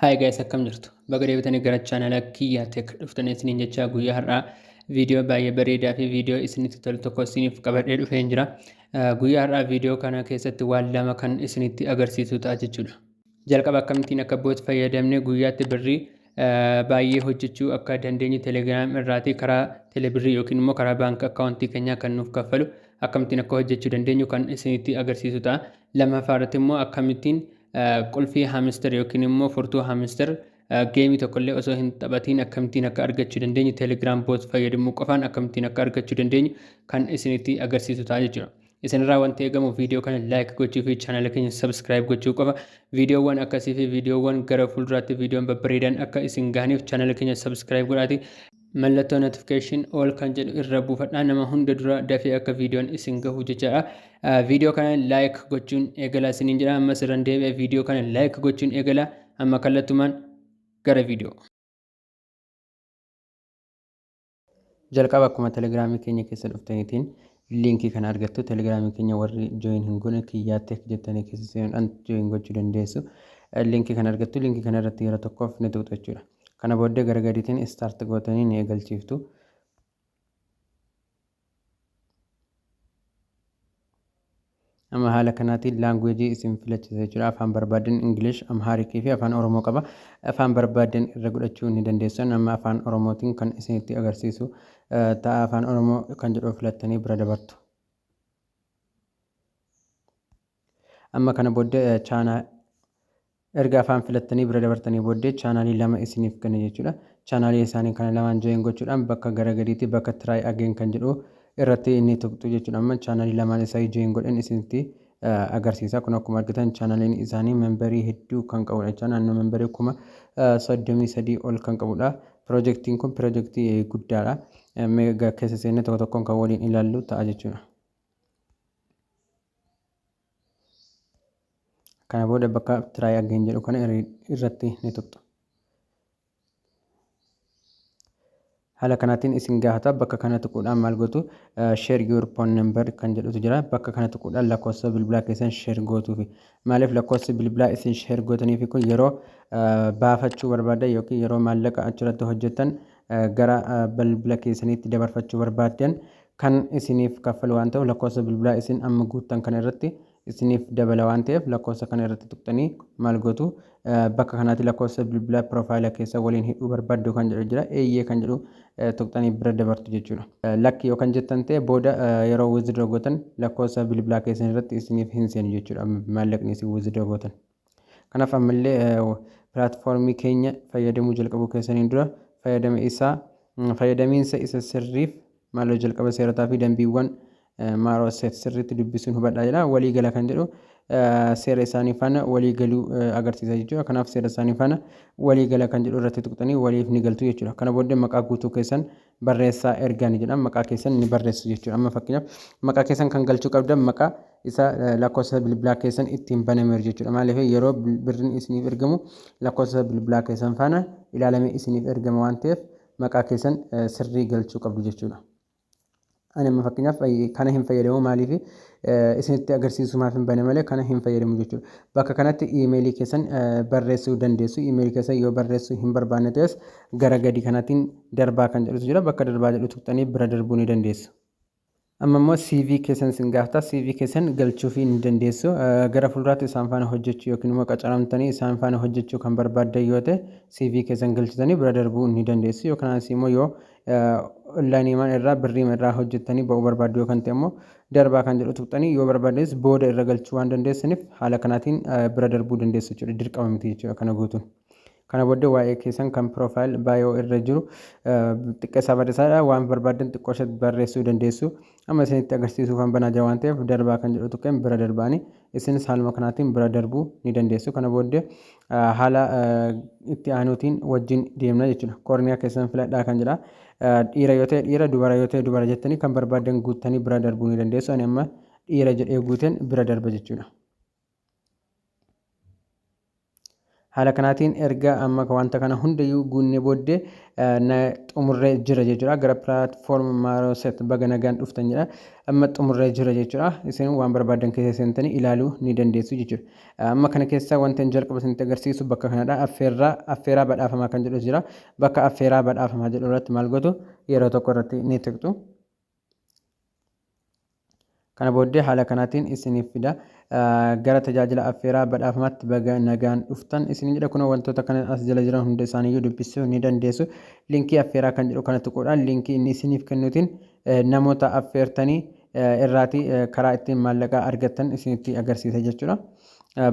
Hi guys, akkam jirtu? Baga deebitanii gara chaanala Kiyyaa Tech dhuftanii isiniin jechaa, guyyaa har'aa viidiyoo baay'ee bareedaa fi viidiyoo isinitti tolu tokko isiniif qabadhee dhufeen jira. Guyyaa har'aa viidiyoo kana keessatti waan lama kan isinitti agarsiisu ta'a jechuudha. Jalqaba akkamittiin akka bot fayyadamne guyyaatti birrii baay'ee hojjechuu akka dandeenyu, Telegram irraatii karaa telebirrii yookiin immoo karaa baank akkaawuntii keenyaa kan nuuf kaffalu akkamittiin akka hojjechuu dandeenyu kan isinitti agarsiisu ta'a. Lammaffaa irratti immoo akkamittiin qulfii hamster yookiin immoo furtuu hamster geemii tokkollee osoo hin taphatiin akkamittiin akka argachuu dandeenyu, Telegram bot fayyadamuu qofaan akkamittiin akka argachuu dandeenyu kan isinitti agarsiisu ta'a jechuudha. Isinirraa wanti eegamu viidiyoo kana like gochuu fi chaanala keenya subscribe gochuu qofa. Viidiyoowwan akkasii fi viidiyoowwan gara fuulduraatti viidiyoon babbareedan akka isin gahaniif chaanala keenya subscribe godhaati. Mallattoo notification all kan jedhu irra buufadhaa, nama hunda dura dafee akka viidiyoon isin gahu jechaadha. Viidiyoo kana like gochuun eegalaa isiniin jedha. Ammas irran deebi'e, viidiyoo kana like gochuun eegalaa. Amma kallattumaan gara viidiyoo. Jalqaba akkuma Telegiraamii keenya keessa dhuftaniitiin liinkii kana argattu. Telegiraamii keenya warri join hin goone Kiyyaa Tech jettanii keessa seenuudhaan join gochuu dandeessu. Liinkii kana argattu, liinkii kana irratti yeroo tokkoof ni tuqxu jechuudha. Kana booddee gara gadiitiin start gootanii ni eegalchiiftu. Amma haala kanaatiin laanguweejii isin filachiisa jechuudha. Afaan barbaadan English, Amharic fi Afaan Oromoo qaba. Afaan barbaadan irra godhachuu ni dandeessan. Amma Afaan Oromootiin kan isinitti agarsiisu ta'a. Afaan Oromoo kan jedhu filattanii bira dabartu. Amma kana booddee chaanaa erga afaan filattanii bira dabartanii booddee chaanaalii lama isiniif kenna jechuudha. Chaanaalii isaanii kana lamaan join gochuudhaan bakka gara gadiitti bakka try again kan jedhu irratti inni tuqxu jechuudha. Amma chaanaalii lamaan isaa join godhan isinitti agarsiisa. Kun akkuma argitan chaanaaliin isaanii memberii hedduu kan qabudha jechuudha. Naannoo memberii 33,000 ol kan qabudha. Piroojeektiin kun piroojeektii guddaadha. Meegaa keessa seennee tokko tokkoon kan waliin ilaallu ta'a jechuudha. Kana booda bakka try again jedhu kana irratti ni tuqxu. Haala kanaatiin isin gaafata. Bakka kana tuquudhaan maal gootu? Share your phone number kan jedhutu jira. Bakka kana tuquudhaan lakkoofsa bilbilaa keessan share gootuufi. Maaliif lakkoofsi bilbilaa isin share gootaniifi kun yeroo baafachuu barbaadan yookiin yeroo maallaqa achirratti hojjettan gara bilbila keessaniitti dabarfachuu barbaaddan kan isiniif kaffalu waan ta'uuf, lakkoofsa bilbilaa isin amma guuttan kana irratti isiniif dabala waan ta'eef, lakkoofsa kana irratti tuqxanii maal gootu? Bakka kanaatti lakkoofsa bilbilaa piroofaayila keessa waliin hidhuu barbaaddu kan jedhu jira. Eeyyee kan jedhu tuqxanii bira dabartu jechuudha. Lakki yoo kan jettan ta'e, booda yeroo withdraw gootan lakkoofsa bilbilaa keessan irratti isiniif hin seenu jechuudha maallaqni isin withdraw gootan. Kanaaf ammallee pilaatfoormii keenya fayyadamuu jalqabuu keessaniin dura fayyadama isaa fayyadamiinsa isa sirriif maaloo jalqaba seerotaa fi dambiiwwan Maaroo Seet sirriitti dubbisuun hubadhaa jedha. Walii gala kan jedhu seera isaanii faana walii galuu agarsiisa jechuudha. Kanaaf seera isaanii faana walii gala kan jedhu irratti tuqxanii waliif ni galtu jechuudha. Kana booddee maqaa guutuu keessan barreessaa ergaa ni jedhama. Maqaa keessan ni barreessu jechuudha. Amma fakkeenyaaf maqaa keessan kan galchuu qabdan maqaa isa lakkoofsa bilbilaa keessan ittiin banameeru jechuudha. Maaliif? Yeroo birriin isiniif ergamu lakkoofsa bilbilaa keessan faana ilaalamee isiniif ergama waan ta'eef, maqaa keessan sirrii galchuu qabdu jechuudha. Ani amma fakkeenyaaf kana hin fayyadamu. Maaliif? Isinitti agarsiisumaaf hin bane malee kana hin fayyadamu jechuudha. Bakka kanatti iimeelii keessan barreessuu dandeessu. Iimeelii keessan yoo barreessuu hin barbaanne ta'es gara gadi kanaatiin darbaa kan jedhutu jira. Bakka darbaa jedhu tuqxanii bira darbuu ni dandeessu. Amma immoo CV keessan isin gaafata. CV keessan galchuufii ni dandeessu. Gara fuulduraatti isaan faana hojjechuu yookiin immoo qacaramtanii isaan faana hojjechuu kan barbaaddan yoo ta'e, CV keessan galchitanii bira darbuu ni dandeessu. Yookaan immoo yoo onlaayiniimaan irraa birriima irraa hojjettanii ba'uu barbaaddu yoo kan ta'e immoo, darbaa kan jedhu tuqxanii, yoo barbaaddanis booda irra galchuu waan dandeessaniif, haala kanaatiin bira darbuu dandeessu jechuudha. Dirqama miti jechuudha kana guutuun. Kana booddee waa'ee keessan kan profile bio irra jiru xiqqeessaa barreessaadha. Waan barbaaddan xiqqoo ishee barreessuu dandeessu. Amma isinitti agarsiisuufan banaa jira waan ta'eef, darbaa kan jedhu tuqeen bira darbaani. Isinis haaluma kanaatiin bira darbuu ni dandeessu. Kana booddee haala itti aanuutiin wajjin deemna jechuudha. Koorniyaa keessan filadhaa kan jedha. Dhiira yoo ta'e dhiira, dubara yoo ta'e dubara jettanii kan barbaaddan guuttanii bira darbuu ni dandeessu. Ani amma dhiira jedhee guuteen bira darba jechuudha. Haala kanaatiin erga amma wanta kana hundayyuu guunnee booddee na xumurree jira jechuudha. Gara platform Maarooset baga nagaan dhuftan jedha. Amma xumurree jira jechuudha. Isin waan barbaadan keessa seentanii ilaaluu ni dandeessu jechuudha. Amma kana keessa wanta hin jalqaba isinitti agarsiisu bakka kanadha. Affeerraa affeeraa badhaafamaa kan jedhu jira. Bakka affeeraa badhaafamaa jedhu irratti maal gootu? Yeroo tokko irratti ni tuqxu. Kana booddee haala kanaatiin isiniif fida. Gara tajaajila affeeraa badhaafamaatti baga nagaan dhuftan isin jedha. Kunoo wantoota kana as jala jiran hunda isaaniiyyuu dubbisuu ni dandeessu. Linkii affeeraa kan jedhu kana tuquudhaan linkii inni isiniif kennuutiin namoota affeertanii irraati karaa ittiin maallaqa argattan isinitti agarsiisa jechuudha.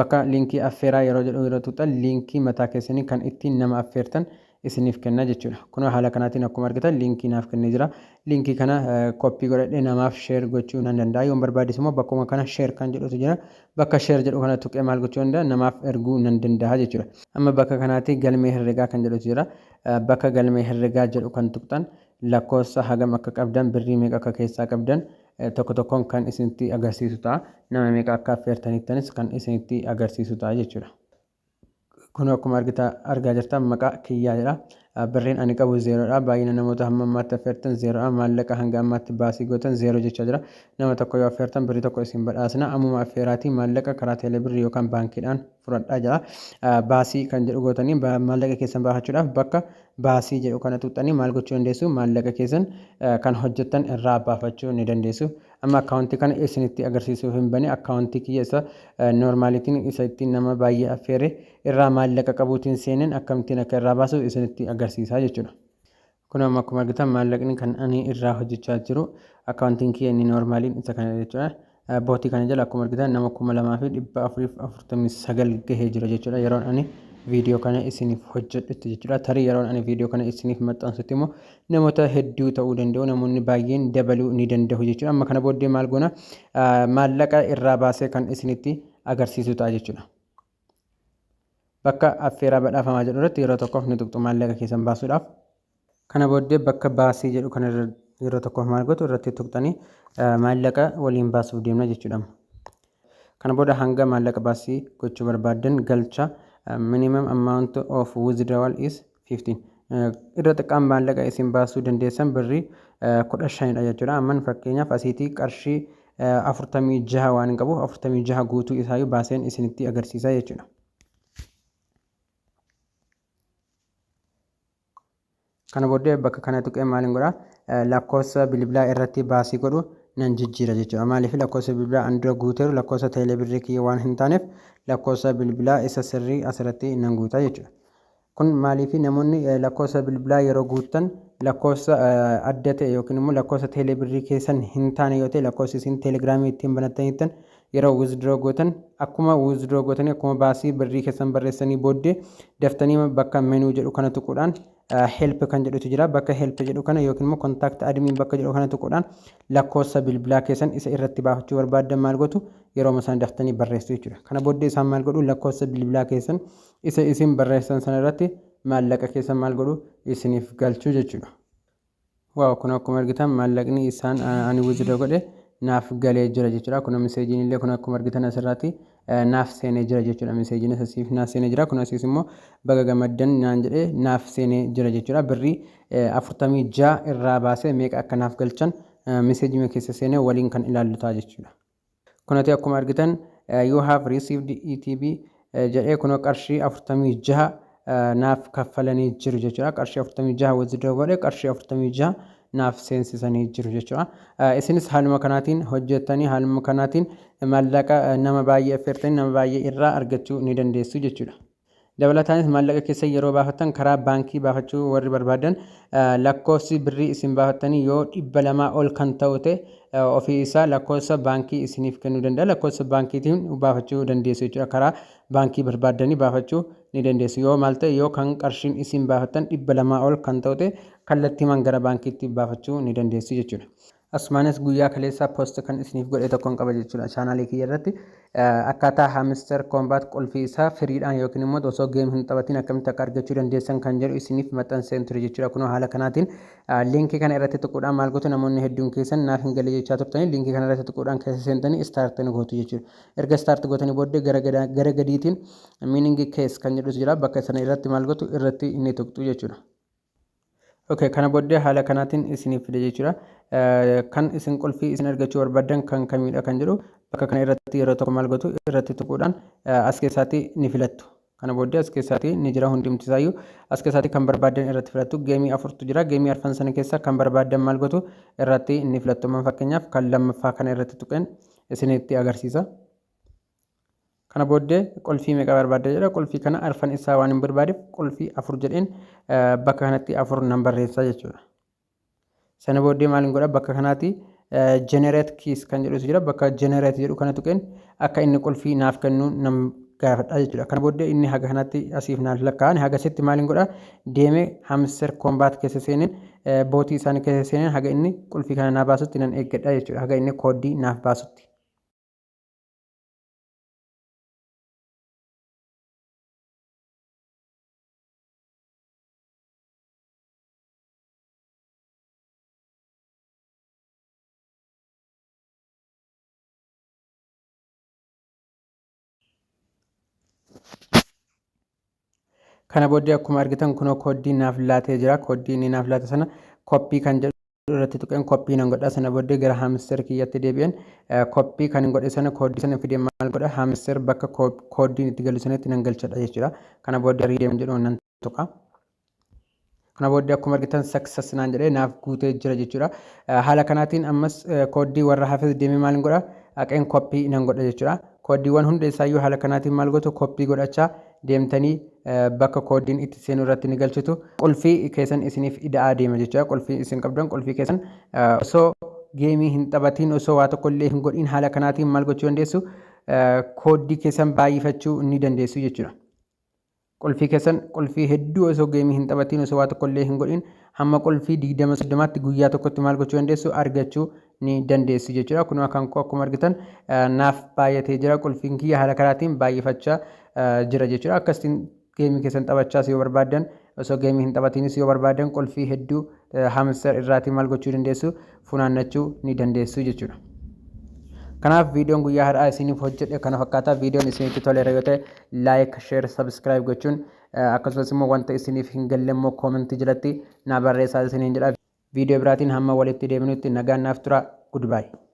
Bakka linkii affeeraa yeroo jedhu yeroo tuqxan linkii mataa keessanii kan ittiin nama affeertan isiniif kenna jechuudha. Kunoo haala kanaatiin akkuma argitan linkii naaf kennee jira. Linkii kana copy godhadhee namaaf share gochuu nan danda'a. Yoon barbaades immoo bakkuma kana share kan jedhutu jira. Bakka share jedhu kana tuqee maal gochuu danda'a? Namaaf erguu nan danda'a jechuudha. Amma bakka kanaatti galmee herregaa kan jedhutu jira. Bakka galmee herregaa jedhu kan tuqxan lakkoofsa hagam akka qabdan, birrii meeqa akka keessaa qabdan tokko tokkoon kan isinitti agarsiisu ta'a. Nama meeqa akka affeertanittanis kan isinitti agarsiisu ta'a jechuudha. Kun akkuma argaa jirtan maqaa kiyyaa jedha. Birriin ani qabu zeeroodha. Baay'ina namoota hamma ammaatti affeertan zeeroodha. Maallaqa hanga ammaatti baasii gootan zeeroo jechaa jira. Nama tokko yoo affeertan birrii tokko isin badhaasna. Ammuma affeeraatii maallaqa karaa teelee birrii yookaan baankiidhaan fudhadhaa jedha. Baasii kan jedhu gootanii maallaqa keessan baafachuudhaaf bakka baasii jedhu kana tuqxanii maal gochuu dandeessu? Maallaqa keessan kan hojjettan irraa baafachuu ni dandeessu. Amma akkaawuntii kana isinitti agarsiisuuf hin bane. Akkaawuntii kiyya isa noormaaliitiin, isa ittiin nama baay'ee affeere irraa maallaqa qabuutiin seeneen akkamittiin akka irraa baasu isinitti agarsiisaa jechuudha. Kun amma akkuma argitan maallaqni kan ani irraa hojjechaa jiru akkaawuntiin kiyya inni noormaaliin isa kana jechuudha. Bootii kana jala akkuma argitan nama 2449 gahee jira jechuudha. Yeroon ani viidiyoo kana isiniif hojjedhutti jechuudha. Tarii yeroon ani viidiyoo kana isiniif maxxansutti immoo namoota hedduu ta'uu danda'u. Namoonni baay'een dabaluu ni danda'u jechuudha. Amma kana booddee maal goona? Maallaqa irraa baasee kan isinitti agarsiisu ta'a jechuudha. Bakka affeeraa badhaafamaa jedhu irratti yeroo tokkoof ni tuqxu maallaqa keessan baasuudhaaf. Kana booddee bakka baasii jedhu kana yeroo tokkoof maal gootu? Irratti tuqxanii maallaqa waliin baasuuf deemna jechuudha. Kana booda hanga maallaqa baasii gochuu barbaaddan galcha. Minimum amount of withdrawal is 15. Irra xiqqaan maallaqa isin baasuu dandeessan birrii 15dha jechuudha. Amman fakkeenyaaf asiitii qarshii 46 waan hin qabuuf 46 guutuu isaayyuu baaseen isinitti agarsiisa jechuudha. Kana booddee bakka kana tuqee maaliin godhaa? Lakkoofsa bilbilaa irratti baasii godhu nan jijjiira jechuudha. Maaliif? Lakkoofsa bilbilaa an dura guuteeru lakkoofsa teelee birrii kiyya waan hin taaneef lakkoofsa bilbilaa isa sirrii asirratti nan guuta jechuudha. Kun maaliif? Namoonni lakkoofsa bilbilaa yeroo guuttan lakkoofsa adda ta'e yookiin immoo lakkoofsa teelee birrii keessan hin taane yoo ta'e, lakkoofsi isin teelegiraamii ittiin banattaniittan yeroo withdraw gootan, akkuma withdraw gootanii, akkuma baasii birrii keessan barreessanii booddee daftanii bakka menu jedhu kana tuquudhaan help kan jedhutu jira. Bakka help jedhu kana yookiin immoo contact admin bakka jedhu kana tuquudhaan lakkoofsa bilbilaa keessan isa irratti baafachuu barbaaddan maal gootu? Yeroo isaan daftanii barreessu jechuudha. Kana booddee isaan maal godhu? Lakkoofsa bilbilaa keessan isa isin barreessan sana irratti maallaqa keessan maal godhu? Isiniif galchuu jechuudha. Wow, kun akkuma argitan maallaqni isaan ani withdraw godhe naaf galee jira jechuudha. Kun miseejiin illee kun akkuma argitan asirratti naaf seenee jira jechuudha. Miseejiin asiif naaf seenee jira. Kun asiis immoo baga gammaddan naan jedhee naaf seenee jira jechuudha. Birrii 46 irraa baasee meeqa akka naaf galchan miseejii keessa seenee waliin kan ilaallu ta'a jechuudha. Kunati akkuma argitan "You have received ETB" jedhee kunoo qarshii 46 naaf kaffalanii jiru jechuudha. Qarshii 46 withdraw godhe, qarshii 46 naaf seensisanii jiru jechuudha. Isinis haaluma kanaatiin hojjettanii, haaluma kanaatiin maallaqa nama baay'ee affeertanii nama baay'ee irraa argachuu ni dandeessu jechuudha. Dabalataanis maallaqa keessa yeroo baafattan karaa baankii baafachuu warri barbaadan, lakkoofsi birrii isin baafattanii yoo 200 ol kan ta'u ta'e ofii isaa lakkoofsa baankii isiniif kennuu danda'a. Lakkoofsa baankiitiin baafachuu dandeessu jechuudha. Karaa baankii barbaaddanii baafachuu ni dandeessu. Yoo maal ta'e? Yoo kan qarshiin isin baafattan 200 ol kan ta'u ta'e kallattiimaan gara baankiitti baafachuu ni dandeessu jechuudha. Asumaanis guyyaa kaleessaa post kan isiniif godhe tokkon qaba jechuudha chaanaalii kiyya irratti. Akkaataa Hamster Kombat qulfii isaa firiidhaan yookiin immoo osoo game hin taphatiin akkamitti akka argachuu dandeessan kan jedhu isiniif maxxanseen ture jechuudha. Kunoo haala kanaatiin liinkii kana irratti tuquudhaan maal gootu? Namoonni hedduun keessan naaf hin galle jechaa turtanii, liinkii kana irratti tuquudhaan keessa seentanii start ni gootu jechuudha. Erga start gootanii booddee gara gadiitiin mining keys kan jedhutu jira. Bakka sana irratti maal gootu? Irratti ni tuqxu jechuudha. Okay, kana booddee haala kanaatiin isiniif fide jechuudha. Kan isin qulfii isin argachuu barbaaddan kan kamiidha kan jedhu bakka kana irratti yeroo tokko maal gootu? Irratti tuquudhaan as keessaatti ni filattu. Kana booddee as keessaatti ni jira hundumti isaayyuu. As keessaatti kan barbaaddan irratti filattu. Geemii afurtu jira. Geemii arfan sana keessa kan barbaaddan maal gootu? Irratti ni filattu. Amma fakkeenyaaf kan lammaffaa kana irratti tuqeen isinitti agarsiisa. Kana booddee qulfii meeqa barbaadda jedha. Qulfii kana arfan isaa waan hin barbaadeef qulfii afur jedheen bakka kanatti afur nan barreessa jechuudha. Sana booddee maal godha? Bakka kanaatti generate keys kan jedhutu jira. Bakka generate jedhu kana tuqeen akka inni qulfii naaf kennu nan gaafadha jechuudha. Kana booddee inni haga kanatti asiif naaf lakkaa'an. Haga sitti maal godha? Deemee Hamster Kombat keessa seeneen, bootii isaanii keessa seeneen, haga inni qulfii kana naaf baasutti nan eeggadha jechuudha. Haga inni kooddii naaf baasutti. Kana booddee akkuma argitan kunoo kooddii naaf laatee jira. Kooddii inni naaf laate sana copy kan jedhu irratti tuqeen copy nan godha. Sana booddee gara Hamster kiyyatti deebi'een copy kan godhe sana, kooddii sana fidee maal godha? Hamster bakka kooddiin itti galu sanatti nan galchadha jechuudha. Kana booddee redeem jedhu nan tuqa. Kana booddee akkuma argitan success naan jedhee naaf guutee jira jechuudha. Haala kanaatiin ammas kooddii warra hafes deemee maal godha? Haqeen copy nan godha jechuudha. Kooddiiwwan hunda isaayyuu haala kanaatiin maal gootu? Copy godhachaa deemtanii bakka kooddiin itti seenu irratti ni galchitu. Qulfii keessan isiniif ida'aa deema jechuudha. Qulfii isin qabdan, qulfii keessan osoo geemii hin taphatiin, osoo waa tokko illee hin godhin haala kanaatiin maal gochuu dandeessu? Kooddii keessan baay'ifachuu ni dandeessu jechuudha. Qulfii keessan, qulfii hedduu osoo geemii hin taphatiin, osoo waa tokko illee hin godhin hamma qulfii 20 30tti guyyaa tokkotti maal gochuu dandeessu? Argachuu ni dandeessu jechuudha. Kun kan koo akkuma argitan naaf baay'atee jira. Qulfiin kiyya haala kanaatiin baay'ifachaa jira jechuudha. Akkasitiin geemii keessan taphachaas yoo barbaaddan, osoo geemii hin taphatiinis yoo barbaaddan, qulfii hedduu Hamster irraatii maal gochuu dandeessu? Funaannachuu ni dandeessu jechuudha. Kanaaf viidiyoon guyyaa har'aa isiniif hojjedhe kana fakkaata. Viidiyoon isinitti toleera yoo ta'e like, share, subscribe gochuun, akkasumas immoo wanta isiniif hin galle immoo koomentii jalatti naa barreessaa isiniin jedha. Viidiyoo biraatiin hamma walitti deebinutti nagaan naaf tura. Goodbye.